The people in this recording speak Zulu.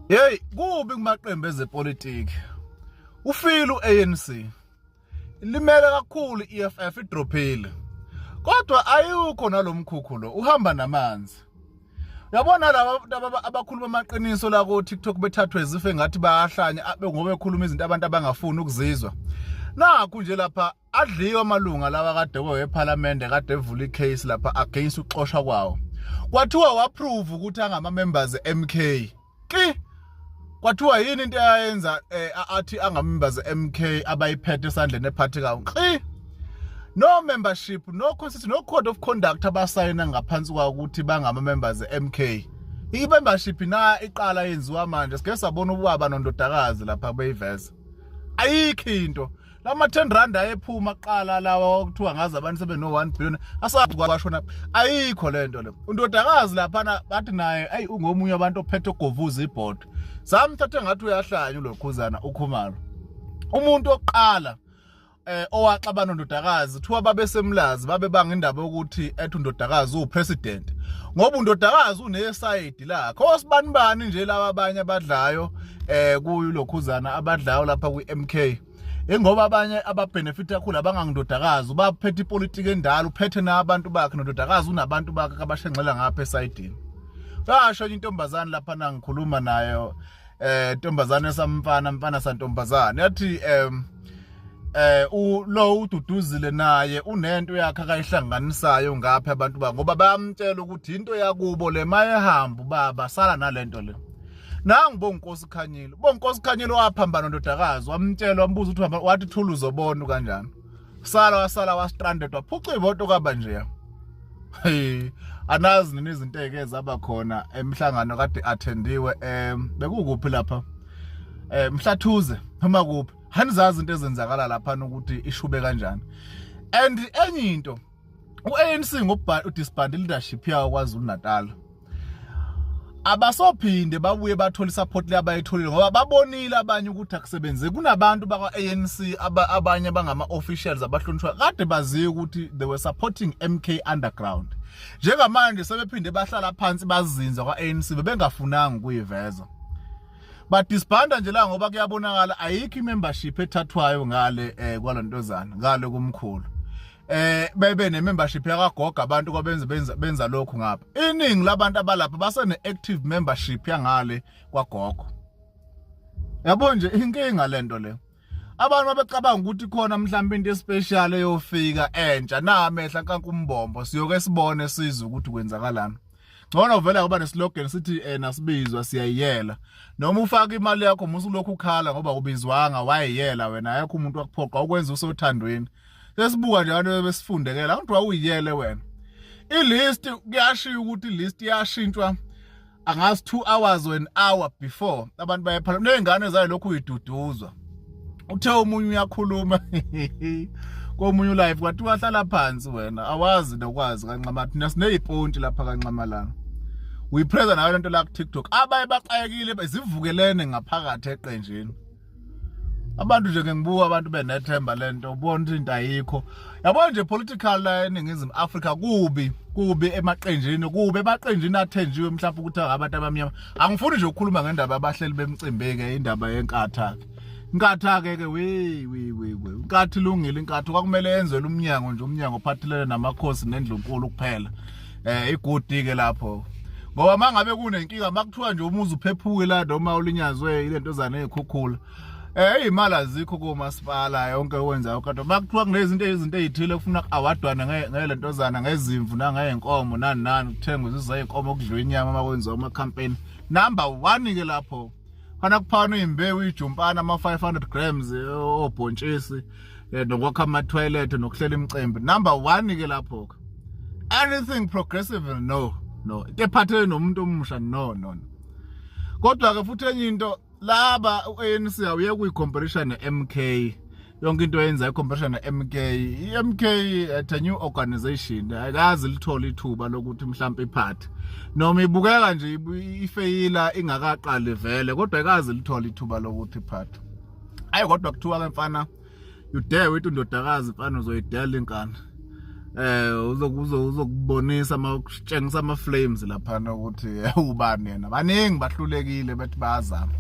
Hey, kubi kumaqembu ezepolitiki. Ufile uANC. Limele kakhulu iEFF idrophile. Kodwa ayukho nalomkhukhu lo, uhamba namanzi. Uyabona laba abakhuluma amaqiniso la ku TikTok bethathwe izife ngathi bayahlanya ngoba bekhuluma izinto abantu abangafuni ukuzizwa. Nakhu nje lapha adliwe amalunga lawa kade kwePhalamende kade evula icase lapha against uxoshwa kwawo. Kwathiwa waprove ukuthi angama members MK. Ki kwathiwa yini into eyayenza eh, athi angama members MK abayiphethe esandleni ephathekayo. Ki no membership, no constitution, no code of conduct abasayina ngaphansi kwawo ukuthi bangama members MK. I-membership na iqala yenziwa manje, sike sabona ubaba nondodakazi lapha beyiveza. Ayikho into. Lama 10 rand ayephuma kuqala lawa okuthiwa ngazi abantu sebeno 1 billion asazi kwashona, ayikho lento le. Undodakazi laphana bathi naye ayi ungomunye wabantu ophethe ogovuza ibhodo. Samthathe ngathi uyahlanya ulokhuzana uKhumalo. Umuntu oqala owaxabana ndodakazi kuthiwa babesemlazi babebanga indaba yokuthi ethi undodakazi upresident ngoba undodakazi unesayidi lakhe osibanibani nje laba abanye abadlayo kuyilokhuzana abadlayo lapha kwi-MK, ingoba abanye ababenefit kakhulu abangangindodakazi ubaphethe ipolitiki endala, uphethe nabantu bakhe nondodakazi unabantu bakhe abashenxela ngapha esayidini. Yasho intombazane lapha nangikhuluma nayo, ntombazane samfana mfana santombazane, yathi lo ududuzile naye unento yakhe akayihlanganisayo ngapha abantu ba ngoba bayamtshela ukuthi into yakubo le mayehamba baba sala nalento le. Nangu bonkosi Khanyile, bonkosi Khanyile waphambana ndodakazi, wamtshela, wambuza ukuthi wathi thula uzobona kanjani, sala wasala wa stranded, waphuca imoto kaba nje. Hey, anazi nini izinto eke zaba khona emhlangano kade attendiwe, bekukuphi lapha, Mhlathuze noma kuphi, hanizazi into ezenzakala lapha ukuthi ishube kanjani. And enye into, uANC ngoba udisband leadership yawo kwaZulu Natal, abasophinde babuye bathola isupport le abayitholile ngoba babonile abanye ukuthi akusebenzi. Kunabantu bakwa ANC abanye abangama officials abahlonishwa kade baziyo ukuthi they were supporting MK underground. Njengamanje sebephinde bahlala phansi bazinza kwa ANC, bebengafunanga ukuyiveza, badisbanda nje la ngoba kuyabonakala ayikho imembership ethathwayo ngale kwalontozana ngale kumkhulu, bebe ne membership yakagoga abantu kwabenza benza lokhu ngapha. Iningi labantu abalapha basene active membership yangale kwagogo. Yabo nje inkinga lento le, abantu babecabanga ukuthi khona mhlawumbe into especial eyofika entsha namehla nkanka umbombo, siyoke sibone sizwe ukuthi kwenzakalani. Ngcono vele kuba neslogan sithi nasibizwa siyayiyela, noma ufaka imali yakho musu lokhu ukhala ngoba ubizwanga, wayiyela wena, ayekho umuntu wakuphoqa ukwenza usothandweni. Sesibuka nje abantu besifundekela ukuthi wawuyiyele wena. I-list kuyashiya ukuthi i-list iyashintshwa angazi 2 hours or an hour before abantu bayephala nezingane zayo lokhu uyiduduzwa. Uthe omunye uyakhuluma komunye ulive, kwathi wahlala phansi wena awazi nokwazi kaNxamala, thina sineziponti lapha kaNxamalala. Uyipreza nayo lento la ku TikTok, abaye baxakekile zivukelene ngaphakathi eqenjini. Abantu nje ngibuka abantu benethemba lento, ubona ukuthi into ayikho. Yabo nje political la eNingizimu Afrika kubi, kubi emaqenjini, kubi emaqenjini athenjiwe mhlawumbe ukuthi abantu abamnyama. Angifuni nje ukukhuluma ngendaba abahleli bemcimbi ke, indaba yenkatha ke. Inkatha ke ke we we we we inkathi ilungile, inkathi kwakumele yenzelwe umnyango nje, umnyango ophathelene namakhosi nendlunkulu kuphela. Igudi ke lapho ngoba mangabe kunenkinga makuthiwa nje umuzi uphephuke la noma ulinyazwe ile ntozana ezikhukhula, imali azikho komasipala yonke okwenzayo, kodwa makuthiwa kunezinto izinto ezithile kufuna awadwana ngelentozana ngezimvu nangeyinkomo nani nani, kuthengwe izayinkomo, kudliwe inyama makwenziwa ama campaign. Number 1 ke lapho khona kuphana imbewu ijumpana ama 500 grams obhontshisi nokwakha ama toilet nokuhlela imicimbi. Number 1 ke lapho ke anything progressive, no no, into ephathelene nomuntu omusha, no no no. Kodwa ke futhi enye into, laba uANC awuye kuyicompetition neMK, yonke into yenza icompetition neMK. iMK at a new organization ayikazi lithola ithuba lokuthi mhlawumbe iphathe noma ibukeka nje ifeyila ingakaqali vele, kodwa ayikazi lithola ithuba lokuthi iphathe. Ayi kodwa kuthiwa ke mfana, you dare with undodakazi mfana, uzoyidela inkani. Uzokubonisa ama kutshengisa ama flames lapha ukuthi ubani yena. Baningi bahlulekile, bethi bayazama.